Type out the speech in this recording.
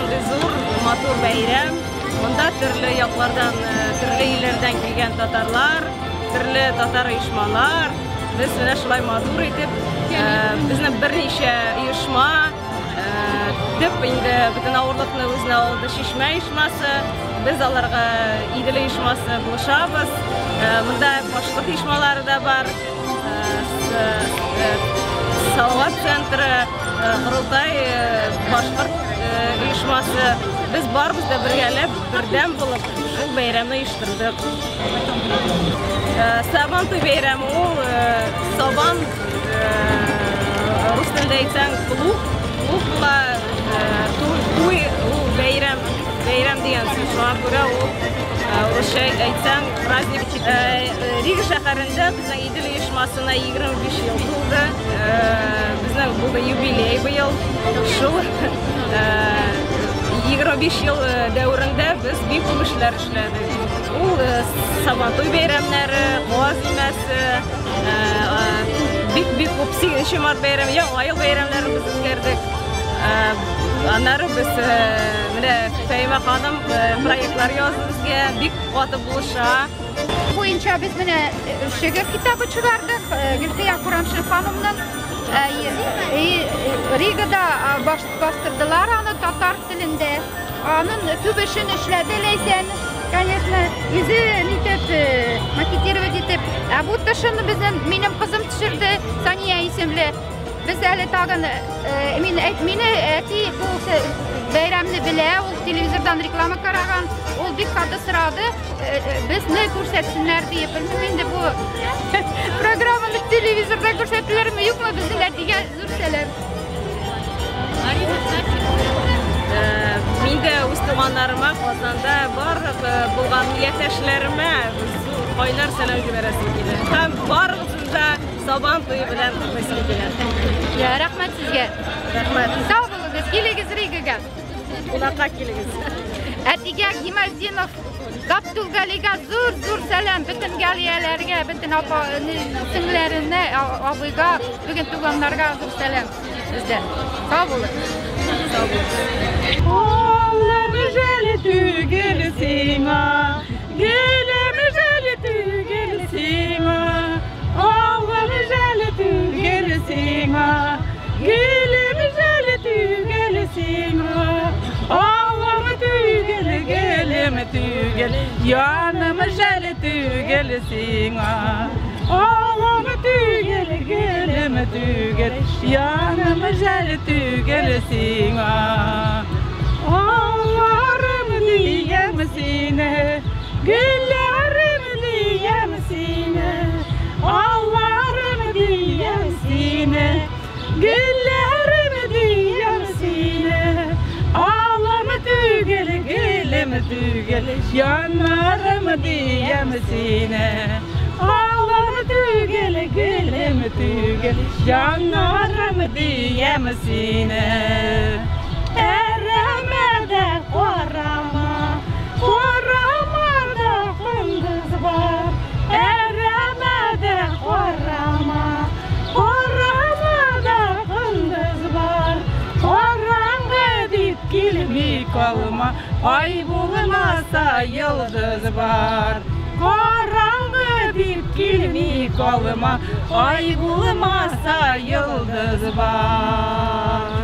шундый зур, матур бәйрәм. Монда төрле яклардан, төрле илләрдән килгән татарлар, төрле татар оешмалар. Без менә шулай матур итеп, безнең берничә оешма, төп инде бөтен авырлыкны үзенә алды Чишмә оешмасы. Без аларга Идел оешмасы булышабыз. Монда башкорт оешмалары да бар. Салават центры, Корылтай башкорт оешмасы. Без барыбыз да бергәләп, бердәм булып шул бәйрәмне оештырдык. Сабантуй бәйрәме ул сабан, рус телендә әйтсәң, плуг, плуг була, туй, ул бәйрәм, бәйрәм дигән сүз. Шуңа күрә ул русча әйтсәң, праздник. Рига шәһәрендә безнең Идел оешмасына 25 ел тулды. Безнең булды юбилей быел. Шул 25 ел дәверендә без бик күп эшләр эшләдек. Ул Сабантуй бәйрәмнәре, Каз имәсе, бик-бик күп 8 март бәйрәме, Яңа ел бәйрәмнәрен без үткәрдек. Аннары без менә Фәймә ханым проектлар язды безгә, бик каты булыша. Буенча без менә шигырь китабы чыгардык, Гөлфия Курамшин ханымның. Ригада бастырдылар аны татар телендә. Аның күп эшен эшләде Ләйсән, конечно, үзе нитеп, макетировать итеп. Ә бу тышын безнең минем кызым төшерде, Сания исемле. Без әле тагын, мин әйт, мине әти бу бәйрәмне белә, ул телевизордан реклама караган, ул бик каты сорады, безне күрсәтсеннәр диеп. Белмим инде бу программаны телевизорда күрсәтелерме, юкмы, безнең әтигә зур сәлам. Мин дә үз туганнарыма Казанда барлык булган милләттәшләремә зур кайнар сәлам җибәрәсем килә. Һәм барыгызны да Сабан туе белән котлыйсым килә. Я, рәхмәт сезгә. Рәхмәт. Сау булыгыз, килегез Ригага. Кунакка килегез. Әтигә Гимаздинов Габдулгалига зур-зур сәлам, бөтен галияләргә, бөтен апа, сеңләренә, абыйга, бүген туганнарга зур сәлам бездән. Сау булыгыз. Сау булыгыз. Аллам жәл түгел сиңа, гөлем жәл түгел сиңа. Аллам жәл түгел сиңа, гөлем жәл түгел сиңа. Аллам түгел, гөлем түгел, яным жәл түгел сиңа. Аллам түгел, гөлем түгел, яным жәл түгел сиңа. Алларым дием сине, гөлләрем дием сине. Алларым дием сине, гөлләрем дием сине. Аллам түгел, гөлем түгел, янарым дием сине. Аллам түгел, гөлем түгел, янарым дием сине. Әрәмәдә карама, карамада кондыз бар. Әрәмәдә карама, карамада кондыз бар. Караңгы дип килми калма, ай булмаса йолдыз бар. Караңгы дип килми калма, ай булмаса йолдыз бар.